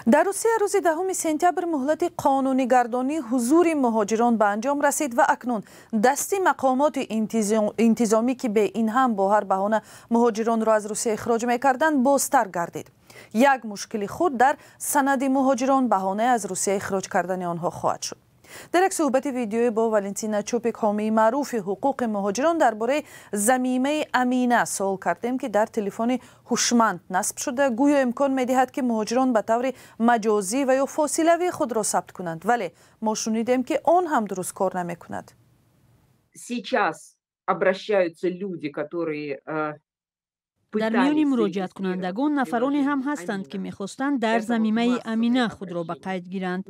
Дар Русия рӯзи 10 сентябр муҳлати қонунигардонии ҳузури муҳоҷирон ба анҷом расид ва акнун дасти мақомоти интизомӣ, ки бе ин ҳам бо ҳар баҳона муҳоҷиронро аз Русия ихроҷ мекарданд, бозтар гардид. Як мушкили худ дар санади муҳоҷирон баҳонаи аз Русия ихроҷ кардани онҳо хоҳад шуд. Дар як суҳбати видеоӣ бо Валентина Чупик, ҳомии маъруфи ҳуқуқи муҳоҷирон, дар бораи замимаи Амина суол кардем, ки дар телефони ҳушманд насб шуда, гӯё имкон медиҳад, ки муҳоҷирон ба таври маҷозӣ ва ё фосилавӣ худро сабт кунанд, вале мо шунидем, ки он ҳам дуруст кор намекунад. Сейчас обращаются люди, которые Дар миёни муроҷиаткунандагон нафароне ҳам ҳастанд, ки мехостанд дар замимаи Амина худро ба қайд гиранд.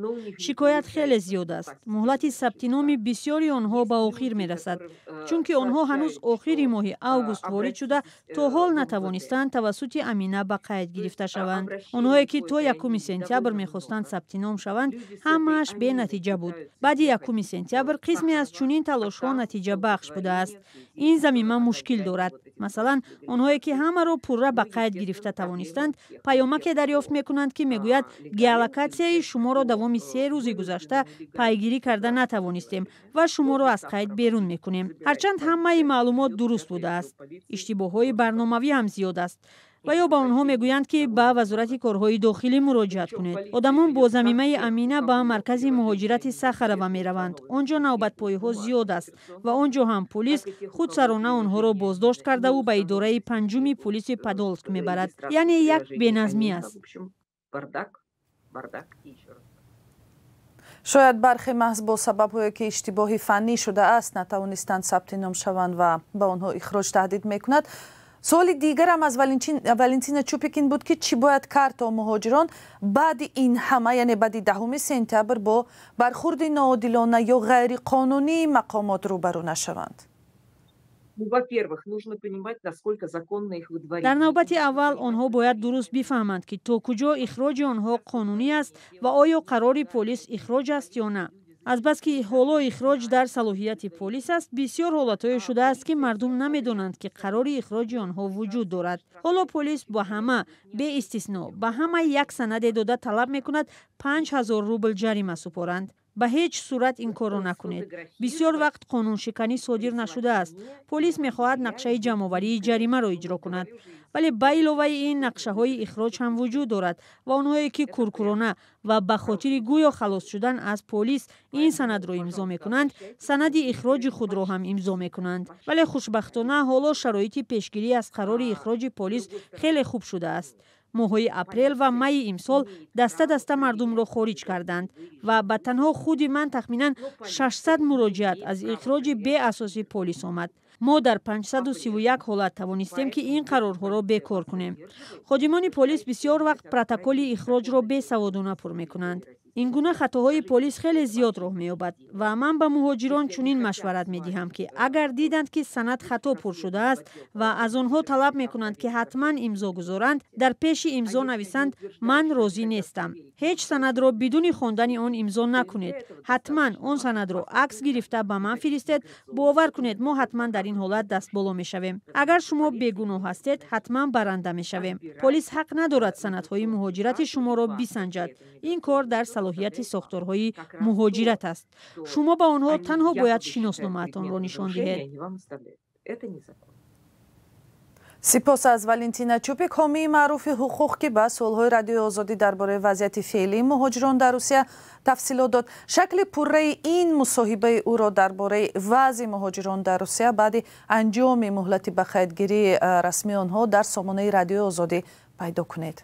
Шикоят хеле зиёд аст. Муҳлати сабти номи бисёри онҳо ба охир мерасад, чунки онҳо ҳанӯз охири моҳи август ворид шуда, то ҳол натавонистанд тавассути Амина ба қайд гирифта шаванд. Онҳое ки то 1 сентябр мехостанд сабти ном шаванд, ҳамааш бенатиҷа буд. Баъди 1 сентябр қисме аз чунин талошҳо натиҷабахш будааст. Ин замима мушкил дорад. Масалан, онҳое ки ҳамаро пурра ба қайд гирифта тавонистанд, паёмаке дарёфт мекунанд, ки мегӯяд: «Геолокатсияи шуморо давоми 3 рӯзи гузашта пайгирӣ карда натавонистем ва шуморо аз қайд берун мекунем», ҳарчанд ҳамаи маълумот дуруст будааст. Иштибоҳҳои барномавӣ ҳам зиёд аст. Ва ё ба онҳо мегӯянд, ки ба Вазорати корҳои дохилӣ муроҷиат кунед. Одамон бо замимаи Амина ба маркази муҳоҷирати Сахарова мераванд. Он ҷо навбатпоиҳо зиёд аст ва он ҷо ҳам полис худсарона онҳоро боздошт кардаву ба идораи панҷуми полиси Подолск мебарад. Яъне як беназмӣ аст. Бардак и еще раз. Шояд бархе маҳз бо сабабҳое, ки иштибоҳи фаннӣ шудааст, натавонистанд сабти ном шаванд ва ба онҳо ихроҷ таҳдид мекунад. Суоли дигарам аз Валентина Чупик ин буд, ки чӣ бояд кард, то муҳоҷирон баъди ин ҳама, яъне баъди 10 сентябр, бо бархурди ноодилона ё ғайриқонунии мақомот рӯбарӯ нашаванд. Ну, во-первых, нужно понимать, насколько законно их выдворение. Дар навбати аввал онҳо бояд дуруст бифаҳманд, ки то куҷо ихроҷи онҳо қонунӣ аст ва оё қарори полис ихроҷ аст ё на. Азбаски ҳоло ихроҷ дар салоҳияти полис аст, бисёр ҳолатҳое шудааст, ки мардум намедонанд, ки қарори ихроҷи онҳо вуҷуд дорад. Ҳоло полис ба ҳама беистисно, ба ҳама як санаде дода, талаб мекунад 5000 рубл ҷарима супоранд. Ба ҳеҷ сурат ин корро накунед. Бисёр вақт қонуншиканӣ содир нашудааст. Полис мехоҳад нақшаи ҷамъоварии ҷаримаро иҷро кунад, вале ба иловаи ин нақшаҳои ихроҷ ҳам вуҷуд дорад ва онҳое ки куркӯрона ва ба хотири гӯё халос шудан аз полис ин санадро имзо мекунанд, санади ихроҷи худро ҳам имзо мекунанд. Вале хушбахтона ҳоло шароити пешгирӣ аз қарори ихроҷи полис хеле хуб шудааст. Моҳҳои апрел ва майи имсол даста даста мардумро хориҷ карданд ва ба танҳо худи ман тахминан 600 муроҷиат аз ихроҷи беасоси полис омад. Мо дар 531 ҳолат тавонистем, ки ин қарорҳоро бекор кунем. Ходимони полис бисёр вақт протоколи ихроҷро бесаводона пур мекунанд. Ин гуна хатоҳои полис хеле зиёд роҳ меёбад ва ман ба муҳоҷирон чунин машварат медиҳам, ки агар диданд, ки санад хато пур шудааст ва аз онҳо талаб мекунанд, ки ҳатман имзо гузоранд, дар пеши имзо нависанд: «Ман розӣ нестам». Ҳеҷ санадро бидуни хондани он имзо накунед. Ҳатман он санадро акс гирифта ба ман фиристед. Бовар кунед, мо ҳатман дар ин ҳолат дастболо мешавем. Агар шумо бегуноҳ ҳастед, ҳатман баранда мешавем. Полис ҳақ надорад санадҳои муҳоҷирати шуморо бисанҷад. Ин кор дар салоҳияти сохторҳои муҳоҷират аст. Шумо ба онҳо танҳо бояд шиносномаатонро нишон диҳед. Сипос аз Валентина Чупик, ҳомии маъруфи ҳуқуқ, ки ба суолҳои Радиои Озодӣ дар бораи вазъияти феълии муҳоҷирон дар Русия тафсилот дод. Шакли пурраи ин мусоҳибаи ӯро дар бораи вазъи муҳоҷирон дар Русия баъди анҷоми муҳлати ба қайдгирии расмии онҳо дар сомонаи Радиои Озодӣ пайдо кунед.